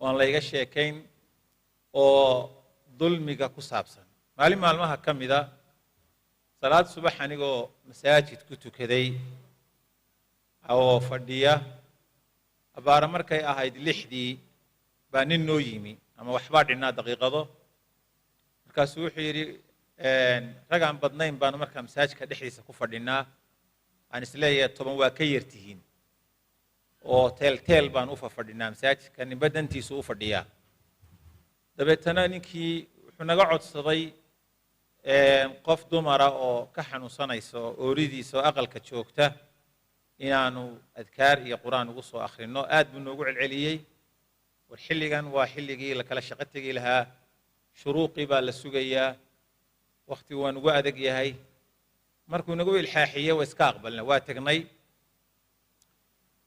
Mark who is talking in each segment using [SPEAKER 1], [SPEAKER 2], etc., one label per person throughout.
[SPEAKER 1] Oan layga sheekayn oo dulmiga ku saabsan. Maalin maalmaha ka mida, salaad subax anigoo masaajid ku tukaday oo fadhiya, abaara markay ahayd 6dii baa nin noo yimi, ama waxbaa dhinnaa daqiiqado. Markaasuu wuxuu yidhi, ragaan badnayn baanu markaa masaajidka dhexdiisa ku fadhinaa, aan isleeyahay 10 waa ka yartihiin, oo teel teel baan u fafadhinaa masaajidka, ninba dantiisu u fadhiyaa. Dabeetana ninkii wuxuu naga codsaday qof dumara oo ka xanuunsanaysa oo ooridiisa oo aqalka joogta inaanu adkaar iyo qur-aan ugu soo akhrino. Aad buu noogu celceliyey. War xilligan waa xilligii la kala shaqo tegi lahaa, shuruuqii baa la sugayaa, wakhtigu waa nugu adag yahay. Markuu nagu ilxaaxiyey, waa iska aqbalnay, waa tegnay.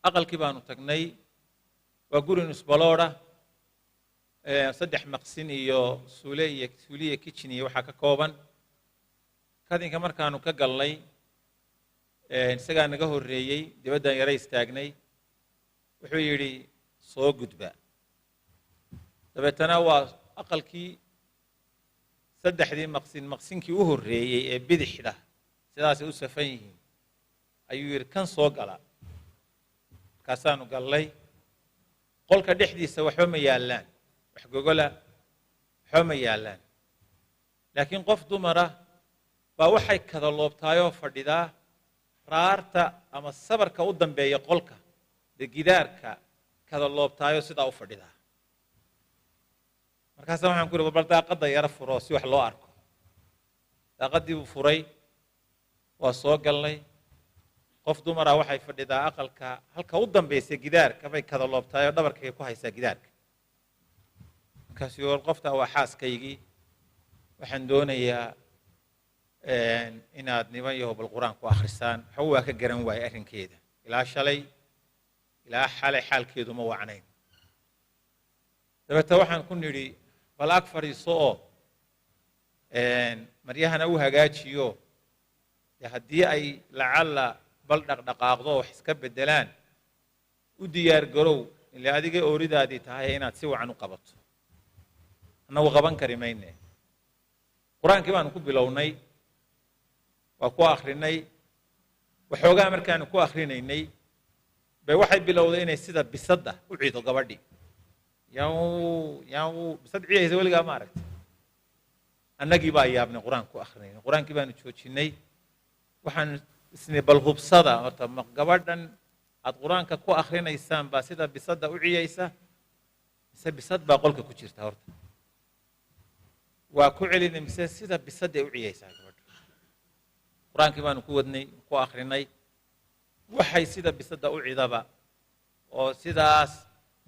[SPEAKER 1] Aqalkii baanu tagnay. Waa guri nusbaloodha, 3 maqsin iyo suule iyo suuliya, kitchen iyo waxaa ka kooban. Kadinka markaanu ka galnay, isagaa naga horreeyey, dibaddan yara istaagnay. Wuxuu yidhi, "Soo gudba." Dabeetana waa aqalkii saddexdii maqsin, maqsinkii u horreeyey ee bidixda, sidaasay u safan yihiin, ayuu yidhi, "Kan soo gala." Markaasaanu gallay. Qolka dhexdiisa waxba ma yaallaan, wax gogola waxba ma yaallaan, laakiin qof dumara baa waxay kada loobtaayoo fadhidaa raarta ama sabarka u dambeeya qolka, dee gidaarka kada loobtaayoo sidaa u fadhidaa. Markaasa waxaan ku yidhi, "Bal daaqadda yaro furo si wax loo arko." Daaqaddii buu furay, waa soo galnay. Qof dumara waxay fadhidaa aqalka halka u dambaysa, gidaarka bay kada loobtaayoo dhabarkay ku haysaa gidaarka. Markaasuu, "War qoftaa waa xaaskaygii, waxaan doonayaa inaad niman yahow bal qur-aan ku akhrisaan." Waxba waa ka garan waayey arrinkeeda. Ilaa shalay, ilaa xalay xaalkeedu ma wacnayn. Dabeete waxaan ku nidhi, "Bal ag fadhiiso oo maryahana u hagaajiyo, dee haddii ay lacalla bal dhaqdhaqaaqdo wax iska beddelaan, u diyaar garow, ile adiga ooridaadii tahay inaad si wacan u qabato, annagu qaban kari mayne." Qur-aankii baanu ku bilownay, waa ku akhrinay. Waxoogaa markaanu ku akhrinaynay bay waxay bilowday inay sida bisadda u cido gabadhii. Yaw yaw, bisad ciyaysa weligaa ma aragtay? Annagii baa yaabnay qur-aan ku akhrinayna. Qur-aankii baanu joojinay. Waxaanu isni, "Bal hubsada horta, ma gabadhan aad qur-aanka ku akhrinaysaan baa sida bisadda u ciyaysa, mise bisad baa qolka ku jirta horta?" Waa ku celinay, mise sida bisadday u ciyaysaa gabadha. Qur-aankii baanu ku wadnay, ku akhrinay. Waxay sida bisadda u cidaba oo sidaas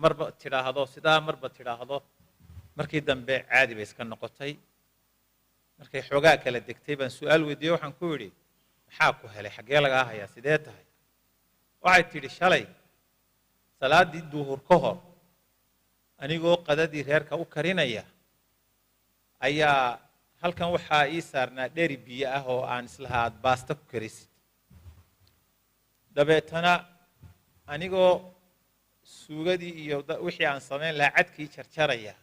[SPEAKER 1] marba tidhaahdo, sidaa marba tidhaahdo. Markii dambe caadi bay iska noqotay. Markay xoogaa kala degtay baan su-aal weydiiyey. Waxaan ku yidhi, "Maxaa ku helay? Xaggee lagaa hayaa? Sidee tahay?" Waxay tidhi, "Shalay salaaddii duhur ka hor, anigoo qadadii reerka u karinaya, ayaa halkan waxaa ii saarnaa dheri biyo ah oo aan islahaa aad baasta ku karisid. Dabeetana anigoo suugadii iyo wixii aan samayn lahaa cadkii jarjaraya,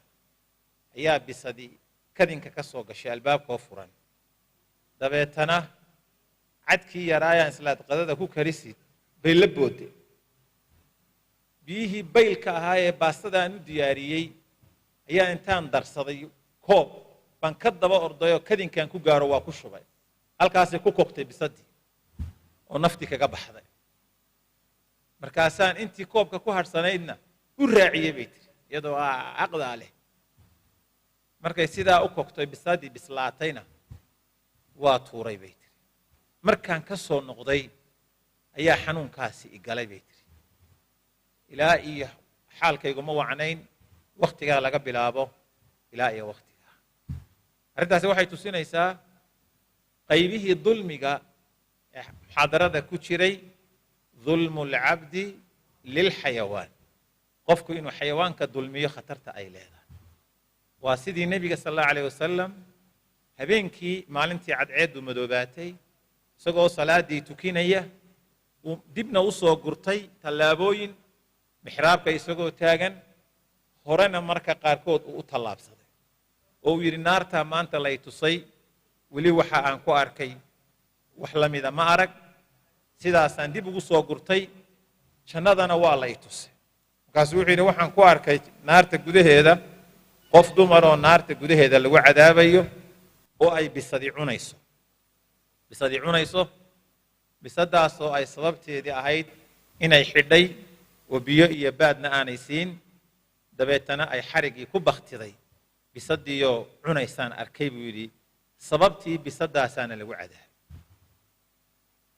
[SPEAKER 1] ayaa bisadii kadinka ka soo gashay albaabkoo furan. Dabeetana cadkii yaraayaan islaad qadada ku karisid bay la boodday. Biyihii baylka ahaa ee baastada aan u diyaariyey ayaa intaan darsaday koob baan ka daba ordayoo kadinkaan ku gaaro waa ku shubay. Halkaasay ku kogtay bisadii oo naftii kaga baxday. Markaasaan intii koobka ku hadhsanaydna u raaciyey," bay tiri, iyadoo caqdaa leh. "Markay sidaa u kogtay bisadii bislaatayna waa tuuray," bay tiri. "Markaan ka soo noqday ayaa xanuunkaasi igalay," bay tiri. "Ilaa iyo xaalkayguma wacnayn wakhtigaa laga bilaabo ilaa iyo wakhtigaa." Arrintaasi waxay tusinaysaa qaybihii dulmiga ee muxaadarada ku jiray, dulmu alcabdi lilxayawaan, qofku inuu xayawaanka dulmiyo khatarta ay leedahay. Waa sidii nebiga sala allahu alayh wasalam habeenkii maalintii cadceeddu madoobaatay, isagoo salaadii tukinaya, uu dibna u soo gurtay tallaabooyin mixraabka isagoo taagan. Horena marka qaarkood uu u tallaabsaday oo uu yidhi naartaa maanta lay tusay, weli waxa aan ku arkay wax la mida ma arag, sidaasaan dib ugu soo gurtay, jannadana waa lay tusay. Markaasuu wuxuu yidhi waxaan ku arkay naarta gudaheeda qof dumar oo naarta gudaheeda lagu cadaabayo oo ay bisadi cunayso, bisadi cunayso, bisadaasoo ay sababteedii ahayd inay xidhay oo biyo iyo baadna aanay siin, dabeetana ay xariggii ku baktiday, bisadiioo cunaysaan arkay buu yidhi, sababtii bisadaasaana lagu cadaabay.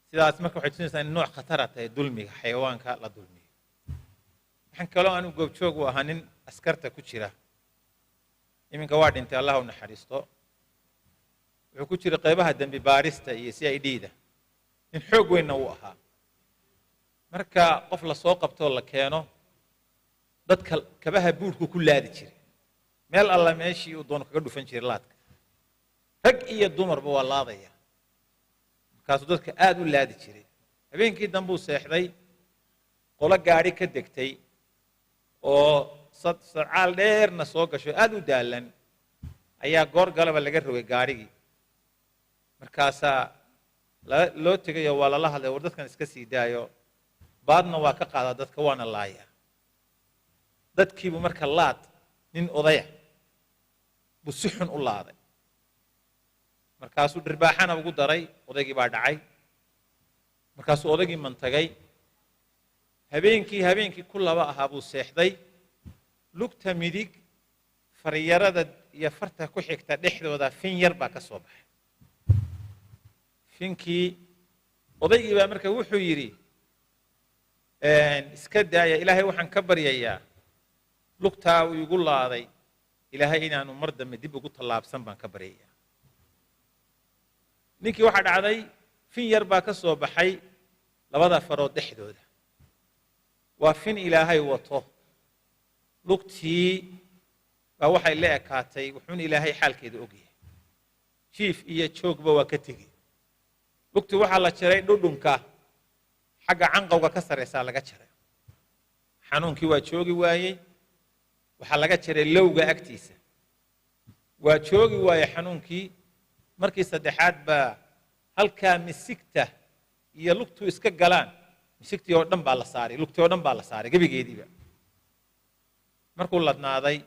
[SPEAKER 1] Sidaas marka waxay tusinaysaa in nooc khatara tahay dulmiga xayawaanka la dulmiyo. Waxaan kaloo anigu goobjoog u ahaa nin askarta ku jira, iminka waa dhintay, Allah u naxariisto, wuxuu ku jiray qaybaha dembi baarista iyo CID da, nin xoog weynna wuu ahaa. Marka qof lasoo qabtoo la keeno, dadka kabaha buurhku ku laadi jiray, meel alla meeshii uu doono kaga dhufan jiray laadka, rag iyo dumarba waa laadaya. Markaasuu dadka aada u laadi jiray. Habeenkii dambuu seexday, qolo gaadhi ka degtay oo sadcaal dheerna soo gasho, aada u daalan, ayaa goor galaba laga rogay gaadhigii. Markaasaa loo tegayo, waa lala hadlay, war dadkan iska sii daayo, baadna waa ka qaadaa dadka, waana laayaa dadkiibuu. Marka laad nin odaya buu si xun u laaday, markaasuu dhirbaaxana ugu daray, odaygii baa dhacay. Markaasuu odaygii mantagay. Habeenkii ku laba ahaa buu seexday, lugta midig faryarada iyo farta ku xigta dhexdooda fin yar baa ka soo baxay. Finkii odaygii baa marka wuxuu yidhi iska daaya, Ilaahay waxaan ka baryayaa lugtaa uu igu laaday Ilaahay inaanu mar dambe dib ugu tallaabsan baan ka baryayaa. Ninkii waxaa dhacday fin yar baa ka soo baxay labada farood dhexdooda, waa fin Ilaahay wato. Lugtii baa waxay la ekaatay wuxuun Ilaahay xaalkeeda ogyahay, jiif iyo joogba waa ka tegi. Lugtii waxaa la jaray dhudhunka xagga canqowga ka sarraysaa laga jaray. Xanuunkii waa joogi waayey. Waxaa laga jaray lowga agtiisa, waa joogi waayey xanuunkii. Markii saddexaad baa halkaa misigta iyo lugtuu iska galaan, misigtii oo dhan baa la saaray, lugtii oo dhan baa la saaray gebigeediiba. Markuu ladnaaday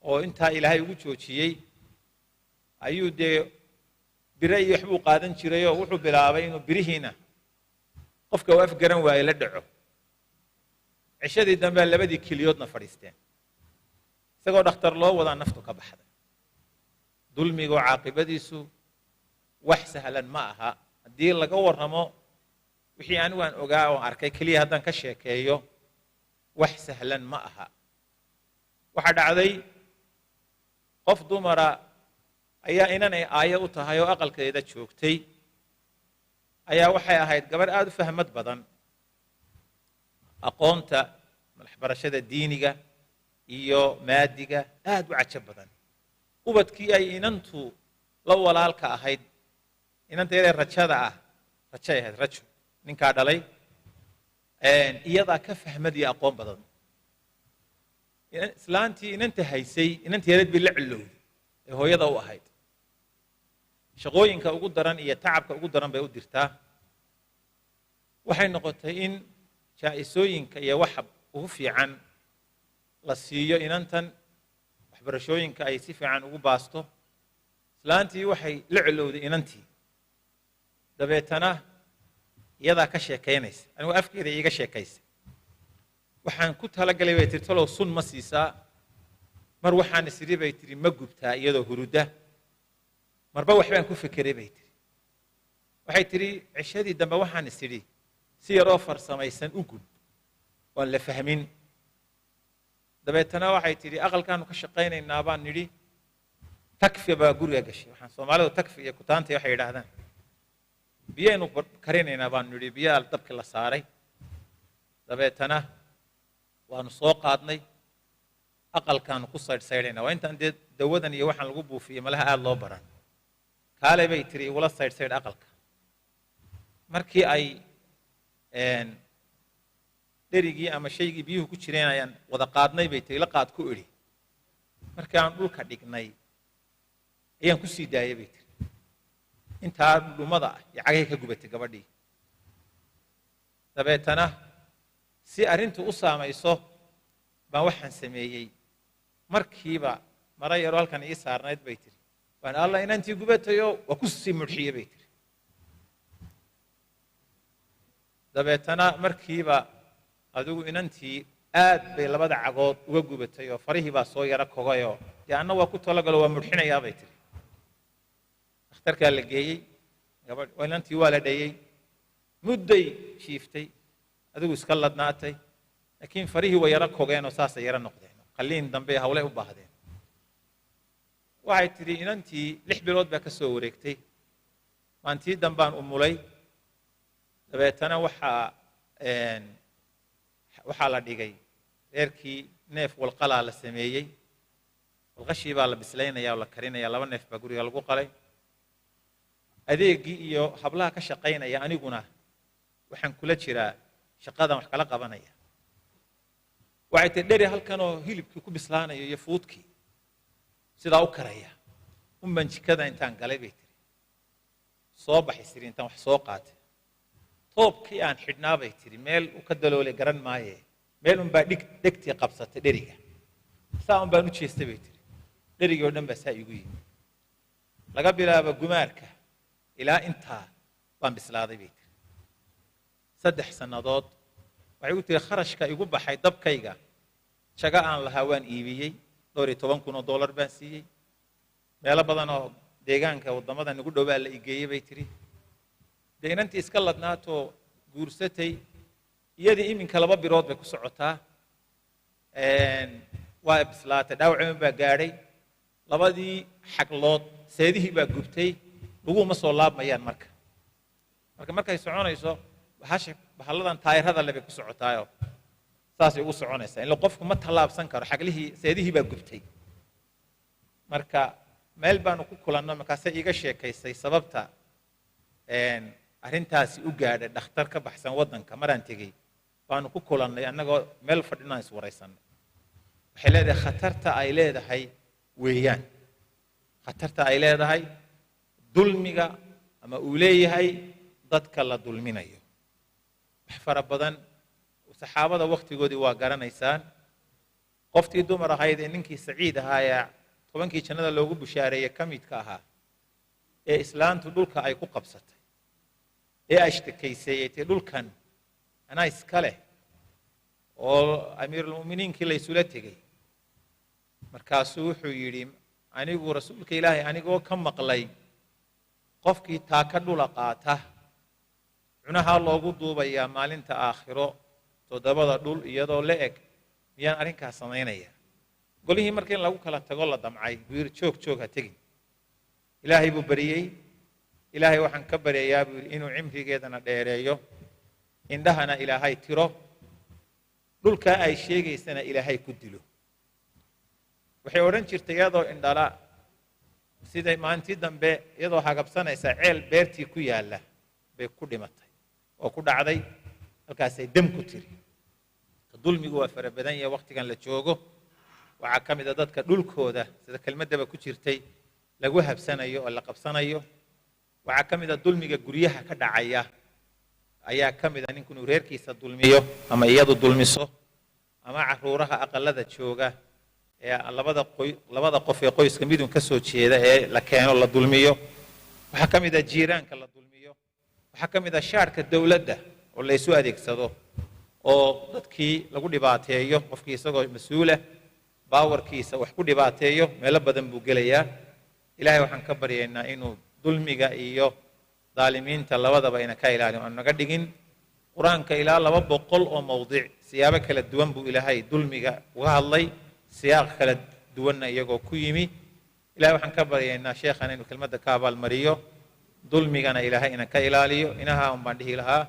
[SPEAKER 1] oo intaa Ilaahay ugu joojiyey, ayuu dee bire iyo waxbuu qaadan jirayoo wuxuu bilaabay inuu birihiina qofka uu afgaran waaye la dhaco. Cishadii dambea labadii keliyoodna fadhiisteen, isagoo dhakhtar loo wadaa naftu ka baxday. Dulmigoo caaqibadiisu wax sahlan ma aha. Haddii laga warramo wixii anigu aan ogaa oon arkay keliya haddaan ka sheekeeyo, wax sahlan ma aha. Waxaa dhacday qof dumara ayaa inanay aayo u tahay oo aqalkeeda joogtay, ayaa waxay ahayd gabarh aada u fahmad badan, aqoonta waxbarashada diiniga iyo maadiga aada u cajab badan. Ubadkii ay inantu la walaalka ahayd, inanta yaree rajada ah, rajay ahayd, rajo ninkaa dhalay, iyadaa ka fahmad iyo aqoon badan. Islaantii inanta haysay inanta yareed bay la cilowday ee hooyada u ahayd. Shaqooyinka ugu daran iyo tacabka ugu daran bay u dirtaa. Waxay noqotay in jaa-isooyinka iyo waxa ugu fiican la siiyo inantan, waxbarashooyinka ay si fiican ugu baasto. Islaantii waxay la celowday inantii. Dabeetana iyadaa ka sheekaynaysa, anigu afkeeda iiga sheekaysa. Waxaan ku talagalay, bay tiri, talow sun ma siisaa? Mar waxaan isiri, bay tiri, ma gubtaa iyadoo huruda? Marba waxbaan ku fekeray, bay tiri. Waxay tidhi cishadii dambe waxaan is idhi si yaroo farsamaysan u gub oon la fahmin. Dabeetana waxay tidhi aqalkaanu ka shaqaynaynaa baan nidhi, takfi baa guriga gashay, waxaan Soomaalidu takfi iyo kutaanta waxay yidhaahdaan, biyaynu karinaynaa baanu nidhi. Biyaa dabkii la saaray, dabeetana waanu soo qaadnay, aqalkaanu ku saydhsaydhaynaa. Waa intaan dee dawadan iyo waxaan lagu buufiyey malaha aada loo baran. Kaale, bay tiri, igula saydhsaydh aqalka. Markii ay Dherigii ama shaygii biyuhu ku jireen ayaan wada qaadnay, bay tiri, la qaad ku idhi. Markaan dhulka dhignay ayaan ku sii daayay, bay tiri, intaa dhumada ah iyo cagahay ka gubatay gabadhii. Dabeetana si arrintu u saamayso baan waxaan sameeyey markiiba mara yaroo halkan ii saarnayd, bay tiri, waan alla inantii gubatayo waa ku sii mudxiyey, bay tiri. Dabeetana markiiba adigu inantii aad bay labada cagood uga gubatay oo farihii baa soo yaro kogayoo dee anna waa ku talagalo, waa mudxinayaa, bay tiri. Dhakhtarkaa la geeyey gabadh, inantii waa la dhayey, mudday jiiftay, adigu iska ladnaatay, laakiin farihii way yaro kogeen oo saasay yaro noqdeen. Qalliin dambe hawlay u baahdeen. Waxay tidhi inantii 6 bilood baa ka soo wareegtay, maantii dambaan umulay. Dabeetana waxaa la dhigay reerkii neef walqalaa la sameeyey, walqashii baa la bislaynaya oo la karinaya, 2 neef baa guriga lagu qalay. Adeegii iyo hablaha ka shaqaynaya, aniguna waxaan kula jiraa shaqadan wax kala qabanaya. Waxay tihi dheri halkanoo hilibkii ku bislaanayo iyo fuudkii sidaa u karaya unbaan jikada intaan galay, bay tiri, soo baxay siri intaan wax soo qaatay. Toobkii aan xidhnaa, bay tiri, meel uu ka daloolay garan maaye, meel unbaa dhig dhegtii qabsatay dheriga, saa un baan u jeestay, bay tiri, dherigii oo dhan baa saa igu yimi. Laga bilaabo gumaarka ilaa intaa baan bislaaday, bay tiri, 3 sannadood. Waxay igu tiri kharashka igu baxay dabkayga, jago aan lahaa waan iibiyey, dhowr iyo toban kun oo dollar baan siiyey, meelo badan oo deegaanka waddamada nagu dhowaa la igeeyey, bay tiri. Dee inantii iska ladnaatoo guursatay, iyadii iminka 2 bilood bay ku socotaa, waa bislaatay, dhaawacin baa gaadhay labadii xaglood, seedihii baa gubtay, laguma soo laabmayaan. Marka markay soconayso bahasha bahalladan taayirada le bay ku socotaayo, saasay ugu soconaysaa ila qofku ma tallaabsan karo, xaglihii seedihii baa gubtay. Marka meel baanu ku kulanno, markaasay iiga sheekaysay sababta arrintaasi u gaadhay. Dhakhtar ka baxsan waddanka maraan tegey baanu ku kulannay, annagoo meel fadhinaan iswaraysanay. Waxay leedahay khatarta ay leedahay weeyaan, khatarta ay leedahay dulmiga ama uu leeyahay dadka la dulminayo wax fara badan. Saxaabada wakhtigoodii waa garanaysaan, qoftii dumar ahayd ee ninkii Saciid ahaa ee 10kii jannada loogu bushaareeyey ka midka ahaa ee islaantu dhulka ay ku qabsatay ee ashtakaysay ee tii dhulkan anaa iska leh, oo amiirulmu'miniinkii la isula tegey. Markaasuu wuxuu yidhi anigu rasuulka ilaahay anigoo ka maqlay qofkii taaka dhula qaata cunahaa loogu duubayaa maalinta aakhiro 7da dhul iyadoo la eg, miyaan arrinkaas samaynaya? Golihii marka in lagu kala tago la damcay buu yidhi joog joog, ha tegin. Ilaahay buu bariyey. Ilaahay waxaan ka baryayaa, buu yidhi, inuu cimrigeedana dheereeyo, indhahana ilaahay tiro, dhulkaa ay sheegaysana ilaahay ku dilo. Waxay odhan jirtay iyadoo indhala siday maalintii dambe iyadoo hagabsanaysa ceel beertii ku yaalla bay ku dhimatay oo ku dhacday, halkaasay dam ku tiri. Dulmigu waa fara badan yahay wakhtigan la joogo. Waxaa ka mid a dadka dhulkooda sida kelmaddaba ku jirtay lagu habsanayo oo la qabsanayo. Waxaa ka mid a dulmiga guryaha ka dhacaya ayaa ka mid a, ninku inuu reerkiisa dulmiyo ama iyadu dulmiso, ama caruuraha aqalada jooga ee labada qof ee qoyska midun ka soo jeeda ee la keeno la dulmiyo. Waxaa ka mid a jiiraanka la dulmiyo. Waxaa ka mid a shaarka dowladda oo laysu adeegsado oo dadkii lagu dhibaateeyo, qofkii isagoo mas-uulah baawarkiisa wax ku dhibaateeyo. Meelo badan buu gelayaa. Ilaahay waxaan ka baryaynaa inuu dulmiga iyo daalimiinta labadaba ina ka ilaaliyo, aanu naga dhigin. Qur-aanka ilaa 200 oo mawdic siyaabo kala duwan buu ilaahay dulmiga uga hadlay, siyaaq kala duwanna iyagoo ku yimi. Ilahay waxaan ka baryaynaa sheekhana inuu kelmadda ka abaalmariyo, dulmigana ilaahay ina ka ilaaliyo. Inaha un baan dhihi lahaa.